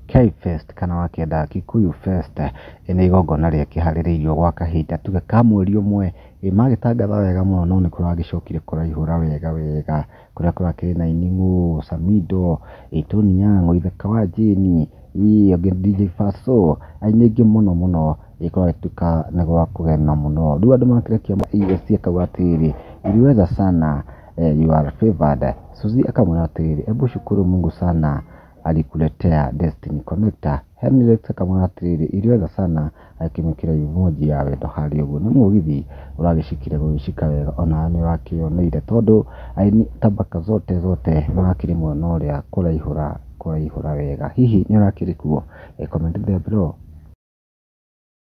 K-Fest kana wakĩenda Kikuyu Fest nĩ igongona rĩakĩharĩrĩirio gwa kahinda tuge ka mweri ũmwe. Magĩtangatha wega mũno no nĩ kũragĩcokire kũraihũra wega wega kũrĩa kũrakĩrĩ na Ining'ũ, Samido, Tony Young, Ithaka wa Jane, ũngĩ DJ Faso, aini aingĩ mũno mũno kũragĩtuĩka nĩ gwa kũgena mũno. Rĩu andũ makĩrekia EAC akauga atĩrĩrĩ, iliweza sana, you are favored. Suzy akamwĩra atĩrĩrĩ, hebu shukuru Mungu sana alikuletea Destiny Connector. Henry akamwĩra atĩrĩrĩ, iliweza sana, akĩmwĩkĩra emoji ya wendo harĩa ũguo. Nĩ mũgithi ũragĩcikire gũgĩcika wega ona nĩ ũrakĩoneire tondũ aini tabaka zote zote marakĩrĩ mwena ũrĩa kũraihũra kũraihũra wega. Hihi nĩ ũrakĩrĩ kuo? Comment there below.